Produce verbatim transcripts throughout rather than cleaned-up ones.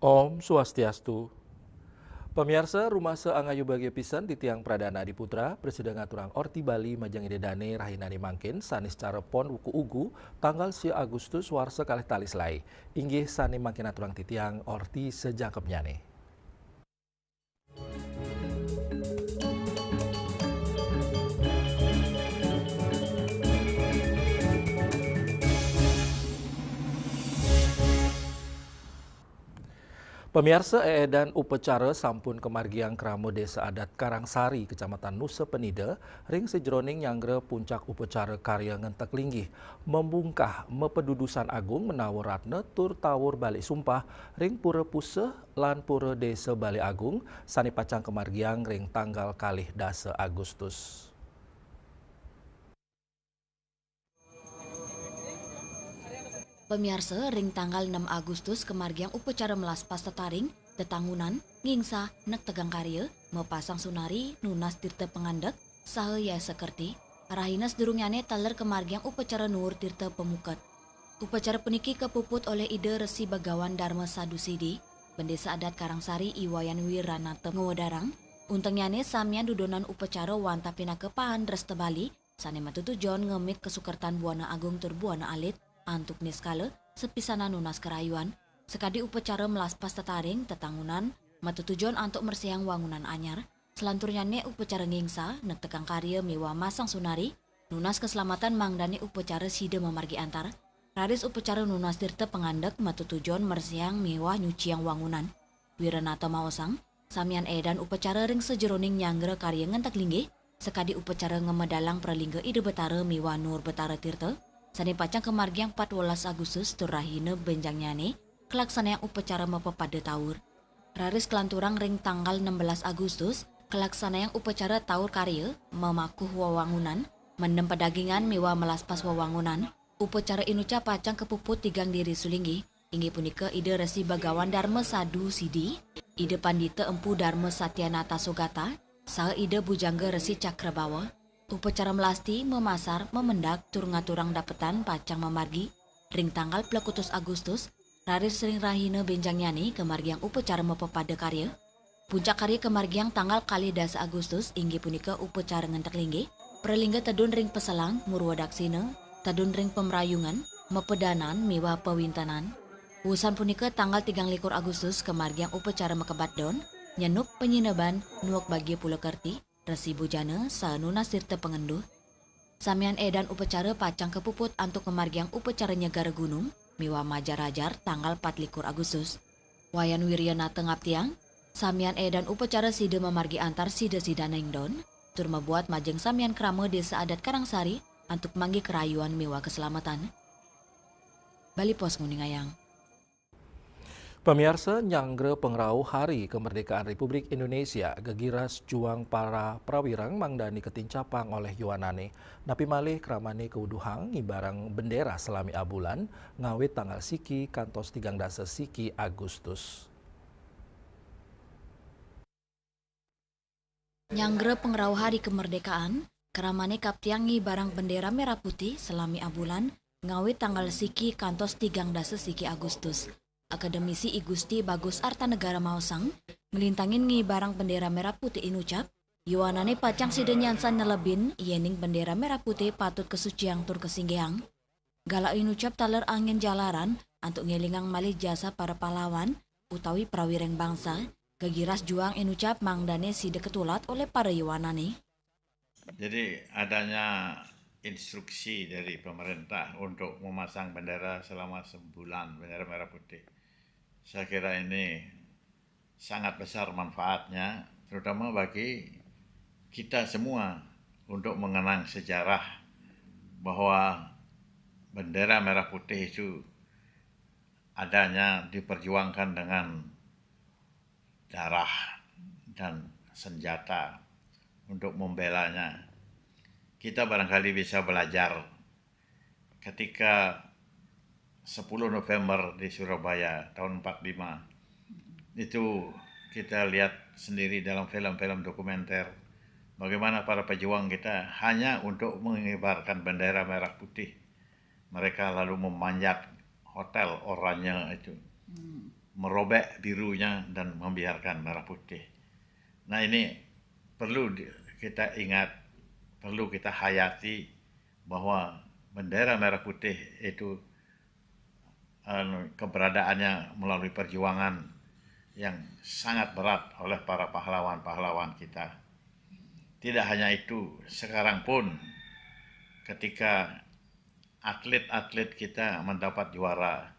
Om Swastiastu. Pamiarsa, rumasa angayu bagia pisan titiang Pradana Adiputra, prasida ngaturang orti Bali majeng Ida Dane rahinane mangkin, sane sacara pon wuku ugu, tanggal sia Agustus warsa kalih tali selae. Inggih sane mangkin aturang titiang orti sajangkepnyane. Pamiarsa, eedan upacara sampun kamargiang krama Desa Adat Karangsari, Kecamatan Nusa Penida, ring sajeroning nyanggra puncak upacara karya ngentek linggih, mabungkah mapadudusan agung menawa ratna tur tawur balik sumpah ring Pura Puseh lan Pura Desa Bale Agung sane pacang kamargiang ring tanggal kalih dasa Agustus. Pamiarsa, ring tanggal enam Agustus kamargiang upacara melaspas tetaring, tetangunan, ngingsah, nektegang karya, mapasang sunari, nunas tirta pangandek, saha yasa kerti. Rahina sadurungnyane taler kamargiang upacara nuur tirta pamuket. Upacara puniki kapuput olih Ida Resi Bagawan Darma Sadu Sidi, Bendesa Adat Karangsari I Wayan Wiranata ngwedarang, untengnyane samian dudonan upacara wantah pinaka pahan dresta Bali, sane matutujon ngemit kasukertan buana agung tur buana alit, antuk niskala, sapisanan nunas karayuan, sakadi upacara melaspas tetaring, tetangunan, matutujon antuk mersihang wangunan anyar, salanturnyane upacara ngingsah, nektekang karya miwah masang sunari, nunas kaslamatan mangdane upacara sida mamargi antar, raris upacara nunas tirta pangandek matutujon mersihang miwah nyuciang wangunan. Wiranata maosang, samian eedan upacara ring sajeroning nyanggra karya ngentek linggih, sakadi upacara ngamedalang pralingga Ida Betara miwah Nur Betara Tirta, sane pacang kamargiang patbelas Agustus tur rahina benjangnyane, kalaksanayang upacara mapapada tawur. Raris kalanturang ring tanggal enam belas Agustus, kalaksanayang upacara tawur karya, mamakuh wewangunan, mendem padagingan miwah melaspas wewangunan. Upacara inucap pacang kapuput tigang diri sulinggih, inggih punika Ida Resi Bagawan Darma Sadu Sidi, Ida Pandita Empu Darma Satyanata Sugata, saha Ida Bujangga Resi Cakrabawa. Upacara melasti, memasar, mamendak, tur ngaturang dapetan pacang mamargi ring tanggal plekutus Agustus, raris ring rahina benjangnyane kamargiang upacara mapapada karya. Puncak karya kamargiang tanggal kalih dasa Agustus, inggih punika upacara ngentek linggih, pralingga tedun ring paselang, murwa daksina, tedun ring pamrayungan, mapedanan miwah pawintenan. Wusan punika tanggal tigang likur Agustus kamargiang upacara makebat don, nyenuk panyineban, nuek bagia pula kerti, resi bujana, saha nunas tirta pangenduh. Samian eedan upacara pacang kapuput antuk ngamargiang upacara nyegara gunung miwah majar-ajar tanggal patlikur Agustus. Wayan Wiryanata ngaptiang, samian eedan upacara sida mamargi antar sida-sidaning don, tur mabuat majeng samian krama Desa Adat Karangsari antuk manggih karayuan miwah kaslamatan. Bali Post nguningayang. Pamiarsa, nyanggra pangrauh Hari Kamardikaan Republik Indonesia, gegiras juang para prawirang mangdani katincapang olih yowanane. Napi malih kramane kawuduhang ngibarang bendera salami abulan, ngawit tanggal siki kantos tigang dasa siki Agustus. Nyanggra pangrauh Hari Kamardikaan, kramane kaptiang ngibarang bendera merah putih salami abulan, ngawit tanggal siki kantos tigang dasa siki Agustus. Akademisi I Gusti Bagus Artanegara maosang, nglintangin ngibarang bendera merah putih inucap, yowanane pacang sida nyansan nelebin, yening bendera merah putih patut kasuciang tur kasinggihang. Galah inucap taler angin jalaran, antuk ngelingang malih jasa para pahlawan, utawi prawireng bangsa, gegiras juang inucap mangdane sida katulat olih para yowanane. Jadi, adanya instruksi dari pemerintah untuk memasang bendera selama sebulan, bendera merah putih. Saya kira ini sangat besar manfaatnya, terutama bagi kita semua untuk mengenang sejarah bahwa bendera merah putih itu adanya diperjuangkan dengan darah dan senjata untuk membelanya. Kita barangkali bisa belajar ketika sepuluh November di Surabaya tahun empat lima, itu kita lihat sendiri dalam film-film dokumenter bagaimana para pejuang kita hanya untuk mengibarkan bendera merah putih, mereka lalu memanjat hotel Oranye itu. Hmm. merobek birunya dan membiarkan merah putih. Nah, ini perlu di- kita ingat, perlu kita hayati bahwa bendera merah putih itu, eh, keberadaannya melalui perjuangan yang sangat berat oleh para pahlawan-pahlawan kita. Tidak hanya itu, sekarang pun ketika atlet-atlet kita mendapat juara,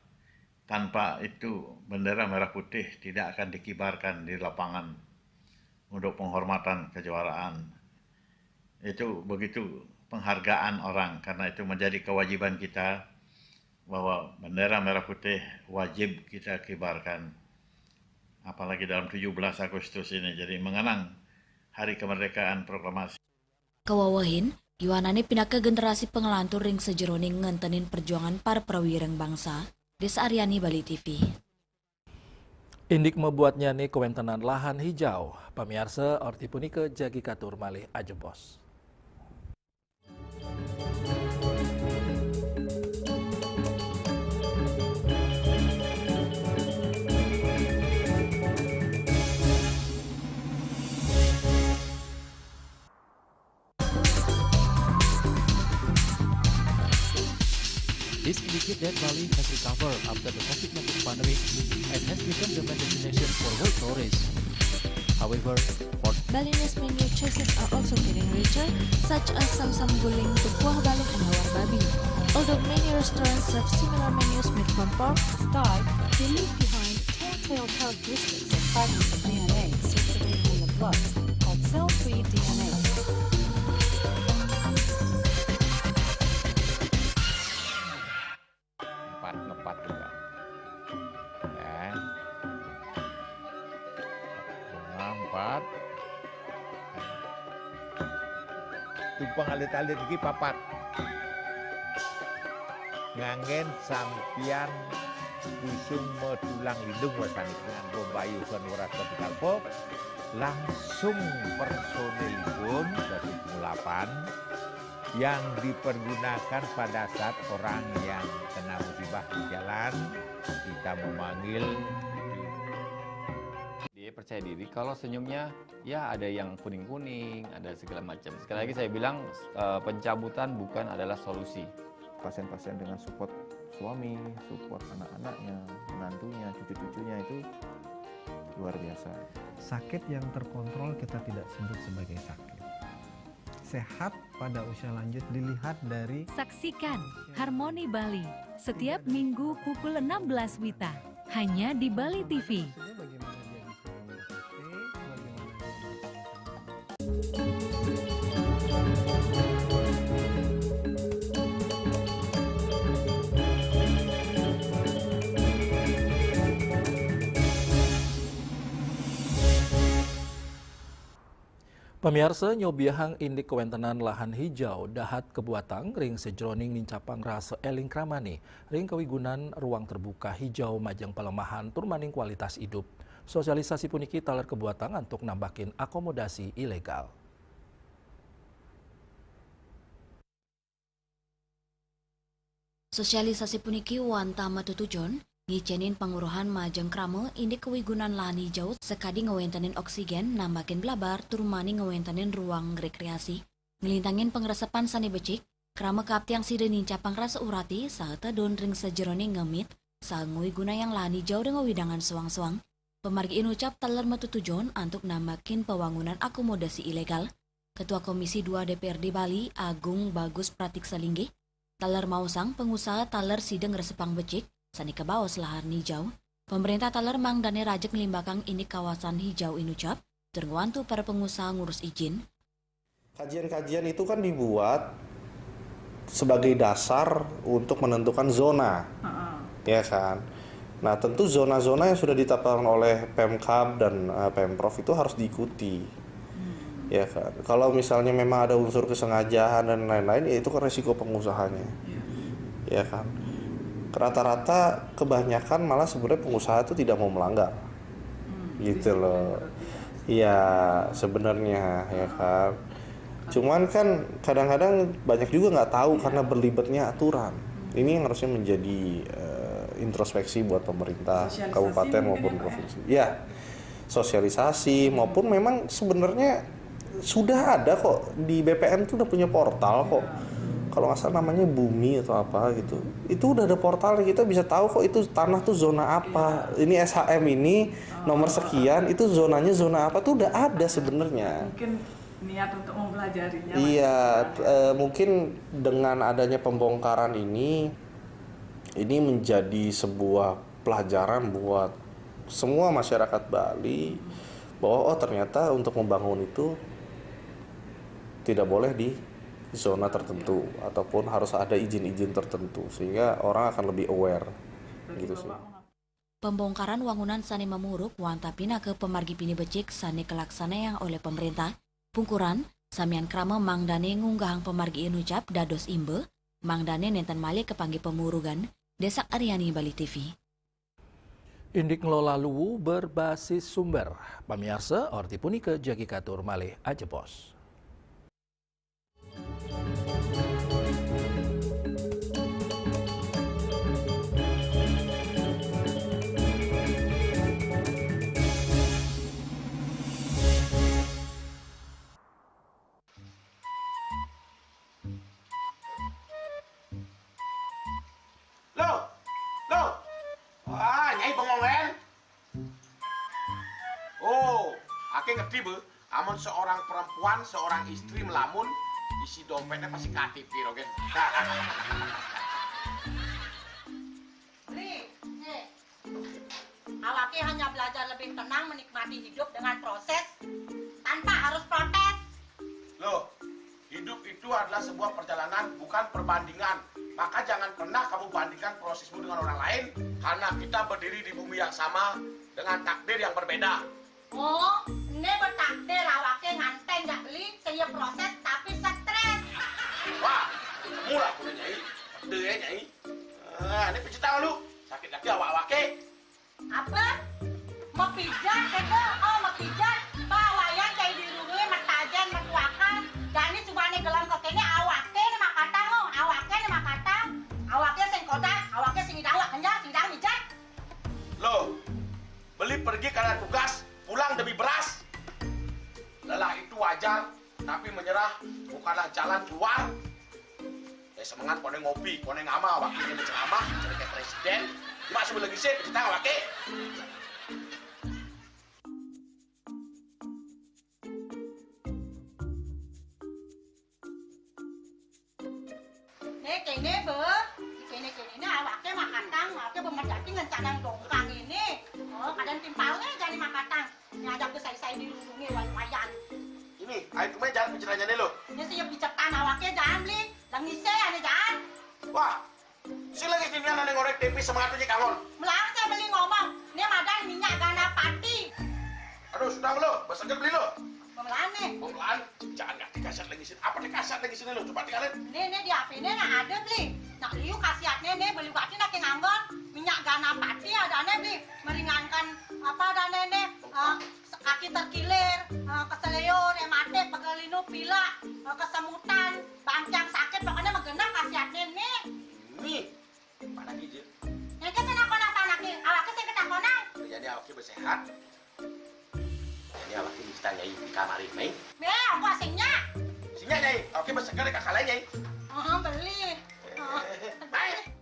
tanpa itu bendera merah putih tidak akan dikibarkan di lapangan untuk penghormatan kejuaraan. Itu begitu penghargaan orang, karena itu menjadi kewajiban kita bahwa bendera merah putih wajib kita kibarkan, apalagi dalam tujuh belas Agustus ini. Jadi mengenang Hari Kemerdekaan Proklamasi. Kawawahin, yuanane pinaka generasi pengelantur ring sajeroning ngentenin perjuangan para prawireng bangsa. Desa Aryani, Bali T V. Indik mabuatnyane kawentenan lahan hijau, pamiarsa, orti punika jagi katur malih ajebos. This indicates that Bali has recovered after the COVID nineteen pandemic and has become the main destination for world tourists. However, for Balinese menu choices are also getting richer, such as Samsam Guling, Tukuah Baling, and Hawar Babi. Although many restaurants serve similar menus made from pork, Thai, they leave behind telltale characteristics of fragments of D N A circulating in the blood called cell-free D N A. Empat, ngepat juga. Ya. Bunga empat. Tumpang alit-alit iki papat. Nganggen sampiyan usung metulang lindung wasanipun. Nganggo bayuhan weras ketika pop, langsung personilipun dari pengulapan yang dipergunakan pada saat orang yang kena musibah di jalan, kita memanggil. Dia percaya diri kalau senyumnya, ya, ada yang kuning-kuning, ada segala macam. Sekali lagi saya bilang, eh, pencabutan bukan adalah solusi. Pasien-pasien dengan support suami, support anak-anaknya, menantunya, cucu-cucunya itu luar biasa. Sakit yang terkontrol kita tidak sebut sebagai sakit. Sehat pada usia lanjut dilihat dari Saksikan Harmoni Bali setiap minggu pukul enam belas WITA, hanya di Bali T V. Pamiarsa, nyobiahang indik kawentenan lahan hijau dahat kabuatang ring sajeroning nincapang rasa eling kramane ring kawigunan ruang terbuka hijau majeng palemahan tur maning kualitas idup. Sosialisasi puniki taler kabuatang antuk nambakin akomodasi ilegal. Sosialisasi puniki wantah matutujon ngicenin panguruhan majeng krama indik kawigunan lahan hijau sakadi ngwentenin oksigen, nambakin blabar, tur maning ngwentenin ruang rekreasi, nglintangin pangresepan sane becik, krama kaaptiang sida nincapang rasa urati saha tedun ring sajeroning ngemit saha ngwigunayang lahan hijau ring wewidangan soang-soang. Pamargi inucap taler matutujon antuk nambakin pawangunan akomodasi ilegal. Ketua Komisi dua D P R D Bali, Agung Bagus Pratiksa linggih taler maosang pangusaha taler sida ngresepang becik sane kabaos lahan hijau. Pamrentah taler mangdane rajeg nglimbakang indik kawasan hijau inucap tur ngwantu para pangusaha ngurus ijin. Kajian-kajian itu kan dibuat sebagai dasar untuk menentukan zona, ya kan? Nah, tentu zona-zona yang sudah ditetapkan oleh Pemkab dan, eh, Pemprov itu harus diikuti, ya kan? Kalau misalnya memang ada unsur kesengajaan dan lain-lain, ya itu kan resiko pengusahanya, ya kan? Rata-rata, kebanyakan malah sebenarnya pengusaha itu tidak mau melanggar, gitu loh. Iya, sebenarnya, ya kan. Cuman kan kadang-kadang banyak juga nggak tahu karena berlibatnya aturan. Ini yang harusnya menjadi, eh, Introspeksi buat pemerintah kabupaten maupun provinsi. Ya, sosialisasi maupun memang sebenarnya sudah ada kok di B P N tuh udah punya portal kok. Kalau nggak salah namanya Bumi atau apa gitu. Itu udah ada portalnya, kita bisa tahu kok itu tanah tuh zona apa. Ini S H M ini nomor sekian, itu zonanya zona apa tuh udah ada sebenarnya. Mungkin niat untuk mempelajarinya. Iya, eh, mungkin dengan adanya pembongkaran ini, ini menjadi sebuah pelajaran buat semua masyarakat Bali bahwa oh ternyata untuk membangun itu tidak boleh di zona tertentu ataupun harus ada izin-izin tertentu sehingga orang akan lebih aware gitu sih. Pembongkaran wangunan sané mamuruk wantah pinaka pamargi pinih becik sané kalaksanayang olih pamaréntah. Pungkuran, samian krama mangdané ngunggahang pamargi inucap dados imba, mangdané nénten malih kapanggih pamurugan. Désak Aryani, Bali T V. Indik ngelola luwu berbasis sumber. Pamiarsa, orti punika jagi katur malih ajebos. Loh, loh. Wah, Nyai bengong kan? Oh, aké ngerti, Bu. Amun seorang perempuan, seorang istri melamun, isi dompetnya pasti K T P, Rogen. Beli, eh, awaké hanya belajar lebih tenang menikmati hidup dengan proses tanpa harus protes. Loh, hidup itu adalah sebuah perjalanan, bukan perbandingan. Maka jangan pernah kamu bandingkan prosesmu dengan orang lain, karena kita berdiri di bumi yang sama dengan takdir yang berbeda. Oh, ini bertakdir awaké nganten jak beli, saya proses tapi stres. Wah, kamu lah punya Nyai. Ada ya, Nyai. Ah, ini pijit tangan lu. Sakit lagi awak-awaké. Apa? Mapijat kata? Oh, mapijat. Pawayan cai dirurui, matajen, matuakan. Jani cumane gelem kok kene awaké né makatang, oh. Awaké né makatang. Awaké sing kodak, awaké sing idawa, kenyang, sing idawa mijat. Loh, beli pergi karena tugas, pulang demi beras. Lelah itu wajar, tapi menyerah bukanlah jalan keluar. Eh, semengan koné ngopi, koné ngamal, wakilnya berceramah, jadi kayak presiden. Cuma sebelum lagi sih, kita awake. Né kéné, Bé. Kéné-kéné né awaké makatang, awaké bemedati ngencanang dongkang ini. Oh, kadang timpalnya jani makatang. Ngajak ke sai-sai dirurungi wayan. Ini, ayo kemana jalan pencelannya nih lo? Né saya picetan awaké jangan beli. Lengise ané jangan. Wah, si lagi sini ada ngorek tempe semangatnya kangon. Melarang saya beli ngomong. Né madan minyak ganapati. Aduh, sudah lo, besok beli lo. Pemelaan nih. Pemelaan, jangan ngerti kasat lagi sini. Apa nih kasat lagi sini lo? Coba tinggalin. Né, né di H P né nah ada beli. Nak liu khasiatnya né beli bati nak nganggon minyak ganapati ada né beli meringankan apa ada né né eh, kaki terkilir, eh, keseleo, rematik, pegelinu, pilek, eh, kesemutan, bancang sakit pokoknya menggenang khasiatnya né. Nih, mana gitu? Yang ke sana konak tanaki, awaknya sing ketakonan. Jadi awaknya bersehat. Ini awaknya bisa nyai di kamar ini. Bé, aku asingnya. Sini nyai, awaknya berseger kakak lain nyai. Oh, beli. Oh. Baik.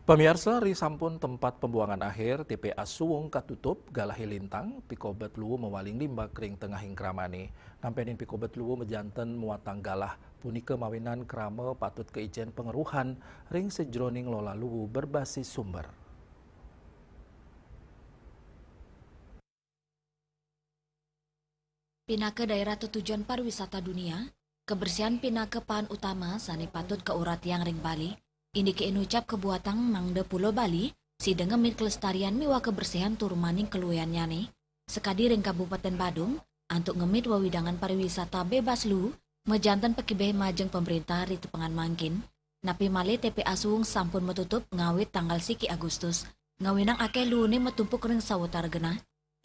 Pamiarsa, ri sampun tempat pembuangan akhir T P A Suwung katutup, galahé lintang, pikobet luwu mawaling limbak ring tengahing kramané. Nampenin pikobet luwu majanten muatang galah punika mawinan krama patut kaicen pangeruhan ring sajroning lola luwu berbasis sumber. Pinaka daerah tetujon pariwisata dunia, kebersihan pinaka paan utama sane patut kauratiang ring Bali, indike inucap kabuatang mangda Pulo Bali sida ngemit kelestarian miwah kebersihan tur maning kaluihannyane. Sakadi ring Kabupaten Badung, antuk ngemit wewidangan pariwisata bebas luwu, majanten pakibeh majeng pamrintah ri tepengan mangkin, napi malih T P A Suwung sampun matutup ngawit tanggal siki Agustus, ngawinang akeh luwune matumpuk ring sawatara genah.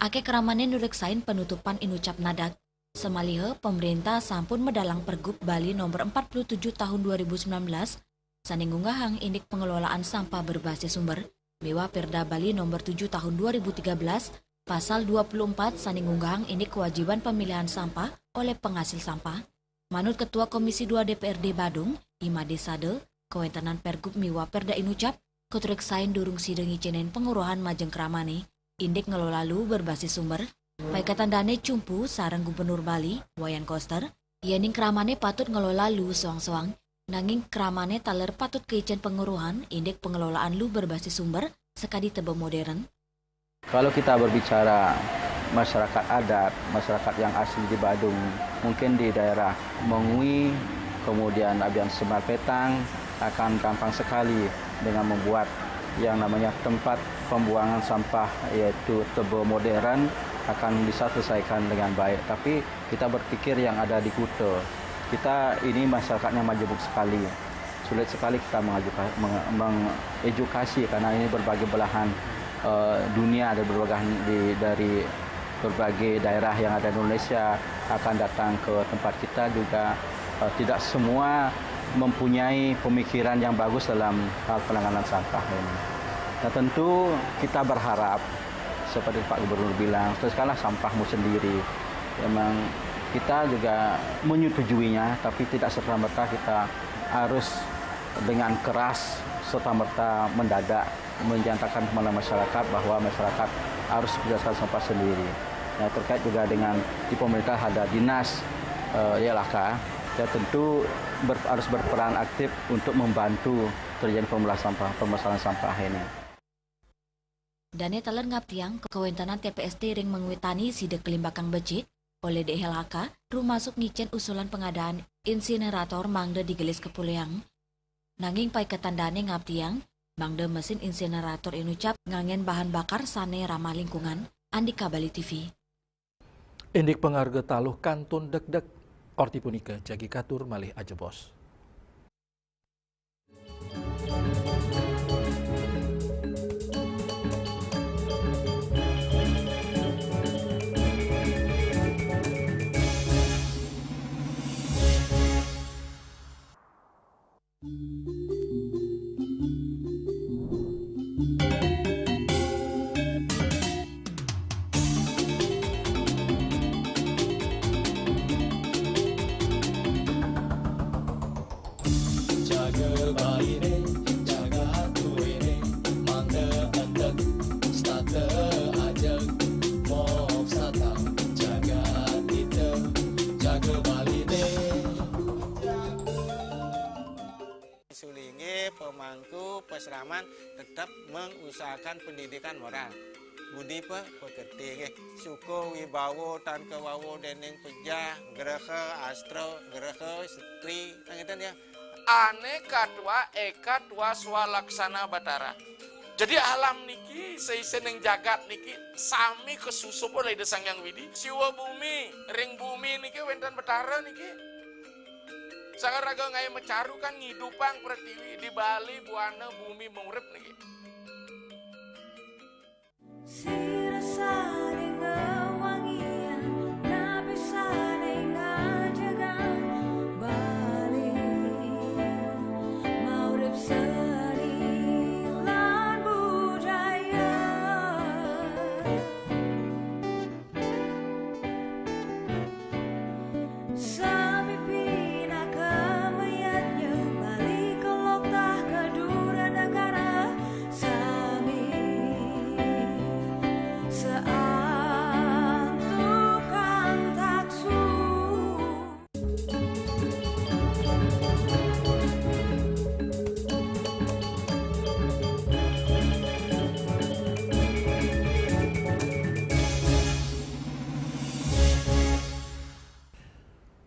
Akeh kramane nureksain panutupan inucap nadak. Samaliha, pamrintah sampun medalang Pergub Bali Nomor empat puluh tujuh Tahun dua ribu sembilan belas, sane ngunggahang indik pengelolaan sampah berbasis sumber, miwah Perda Bali Nomor tujuh Tahun dua ribu tiga belas, Pasal dua puluh empat, sane ngunggahang indik kewajiban pemilihan sampah oleh penghasil sampah. Manut Ketua Komisi dua D P R D Badung, Imade Sada, kawentenan Pergub miwah Perda inucap, katureksain durung sida ngicenin panguruhan majeng kramane, indik ngelola luwu berbasis sumber. Paiketan dane cumpu sareng Gubernur Bali, Wayan Koster, yening kramane patut ngelola luwu soang-soang, nanging kramane taler patut kaicen panguruhan, indik pengelolaan luwu berbasis sumber, sakadi teba modern. Kalau kita berbicara masyarakat adat, masyarakat yang asli di Badung, mungkin di daerah Mengwi, kemudian Abian Semar Petang, akan gampang sekali dengan membuat yang namanya tempat pembuangan sampah, yaitu teba modern, akan bisa selesaikan dengan baik. Tapi kita berpikir yang ada di kuta. Kita ini masyarakatnya majemuk sekali. Sulit sekali kita mengajuka-, menge-, mengedukasi karena ini berbagai belahan, eh, dunia, ada berbagai di, dari berbagai daerah yang ada di Indonesia akan datang ke tempat kita juga, eh, tidak semua mempunyai pemikiran yang bagus dalam hal penanganan sampah ini. Nah, tentu kita berharap seperti Pak Gubernur bilang, selesaikanlah sampahmu sendiri. Memang kita juga menyetujuinya, tapi tidak serta-merta kita harus dengan keras serta-merta mendadak menyatakan kepada masyarakat bahwa masyarakat harus menyelesaikan sampah sendiri. Ya, terkait juga dengan di pemerintah ada dinas, eh, Y L H K, ya tentu ber-, harus berperan aktif untuk membantu terjadi pembelah sampah, permasalahan sampah ini. Dane taler ngaptiang kawentenan T P S T ring Mengwi Tani sida kalimbakang becik olih D L H K, rumasuk ngicen usulan pengadaan insinerator mangda digelis kapuliang. Nanging paiketan dane ngaptiang, mangda mesin insinerator inucap nganggen bahan bakar sane ramah lingkungan, Andika Bali T V. Indik pangarga taluh kantun dekdek, orti punika jagi katur malih ajebos. Jaga baine, jaga tuene, mangda entek, setata ajeg, moksata, jaga tita, jaga baline. Sulinge pemangku pesraman tetap mengusahakan pendidikan moral. Budi pe-, pekerti nggih. Suka wibawa tan kawawa dening pejah, graha astra, graha setri, ngeten ya. Ane katwa eka twa swalaksana Batara. Jadi alam niki, saisening jagat niki sami kasusup olih Ida Sang Hyang Widi. Siwa bumi, ring bumi niki wenten Batara niki. Sang raga ngae macaru kan ngidupang pretiwi, di Bali buana bumi maurip niki. Sira sane ngwangiang, napi sane ngajegang Bali, maurip seni lan budaya. Sami pinaka mayadnya, Bali kelok tah ka dura negara.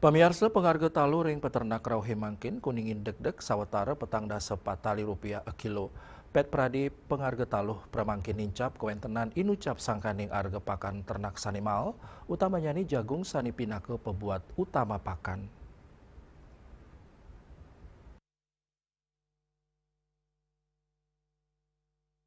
Pamiarsa, pangarga talu ring peternak rauhé mangkin kuningin degdeg sawatara petang dasa pat tali rupiah a kilo. Pét pradi pangarga talu pramangkin nincap kawéntenan inucap sangkaning arga pakan ternak sané mael, utamanyané jagung sané pinaka pabuat utama pakan.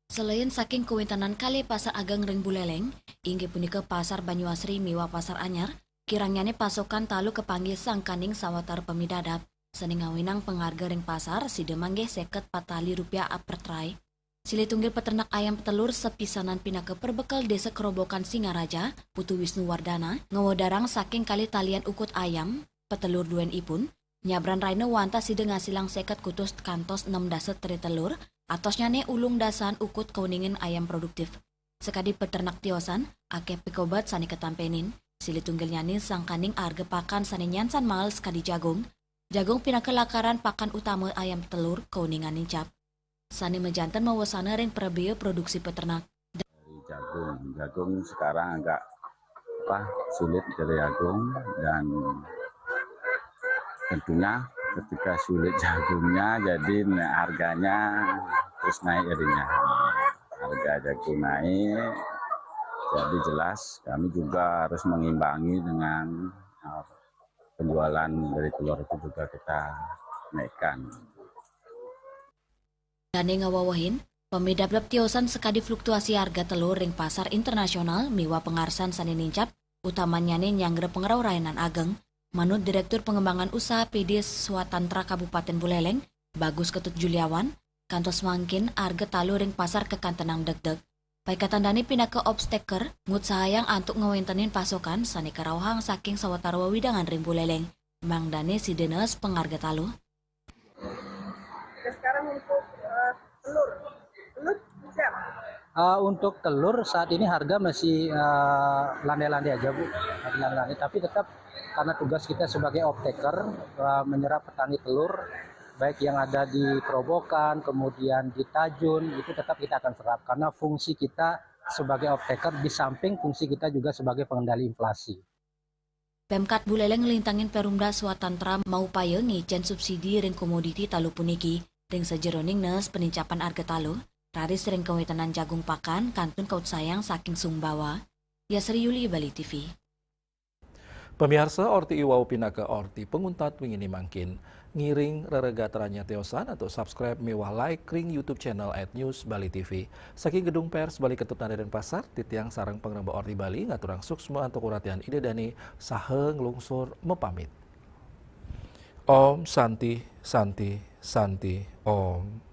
Selain saking kawéntenan kalih pasar ageng ring Buléléng, inggih punika Pasar Banyuasri miwah Pasar Anyar, kirangnyané pasokan talu kapanggih sangkaning sawatara pamidadab, sané ngawinang pangarga ring pasar sida manggih séket pat tali rupiah a per tray. Silih tunggil peternak ayam petelur sapisanan pinaka perbekel Désa Kerobokan Singaraja, Putu Wisnu Wardana, ngawedarang saking kalih talian ukut ayam petelur duénipun, nyabran rahina wantah sida ngasilang séket kutus kantos nem dasa tray telur, atosnyané ulung dasan ukut kauningin ayam produktif. Sakadi peternak tiosan, akéh pikobet sané katampénin, silih tunggilnyané sangkaning arga pakan sané nyansan mael sakadi jagung. Jagung pinaka lakaran pakan utama ayam petelur kauningan nincap, sané majanten mawasana ring prabéa produksi peternak. Dari jagung, jagung sekarang agak apa, sulit dari jagung, dan tentunya ketika sulit jagungnya, jadi na-, harganya terus naik jadinya. Harga jagung naik, jadi jelas kami juga harus mengimbangi dengan, uh, penjualan dari telur itu juga kita naikkan. Dané ngawewehin, pamidableb tiosan sakadi fluktuasi harga telur ring pasar internasional miwah pangarsan sané nincap, utamannyané nyanggra pangrauh rahinané ageng, manut Direktur Pengembangan Usaha P D Swatantra Kabupaten Buléléng, Bagus Ketut Juliawan, kantos mangkin arga talu ring pasar kakantenang degdeg. Paikatan dané pinaka off-taker ngutsahayang antuk ngawéntenin pasokan sané karauhang saking sawatara wewidangan ring Buléléng, mangdané sida nees pangarga talu. Oke, sekarang untuk, eh, telur. Telur siap? Ah, untuk telur saat ini harga masih, eh, landai-landai aja, Bu. Masih landai-landai, tapi tetap karena tugas kita sebagai off-taker, eh, menyerap petani telur, baik yang ada di Kerobokan, kemudian di Tajun, itu tetap kita akan serap karena fungsi kita sebagai off-taker di samping fungsi kita juga sebagai pengendali inflasi. Pemkat Buléléng nglintangin Perumda Swatantra maupaya ngicén subsidi ring komoditi talu puniki, ring sajeroning nees panincapan arga talu, raris ring kawéntenan jagung pakan kantun kautsahayang saking Sumbawa. Yasri Yuli, Bali T V. Pamiarsa, orti iwau pinaka orti panguntat wenginé mangkin. Ngiring rereh gatranya tiosan antuk subscribe miwah like ring YouTube channel at News Bali T V. Saking Gedung Pers Balai Ketut Nagara Denpasar, titiang sareng pangrembak Orti Bali ngaturang suksma antuk uratian Ida Dané saha nglungsur mapamit. Om Santi, Santi, Santi, Om.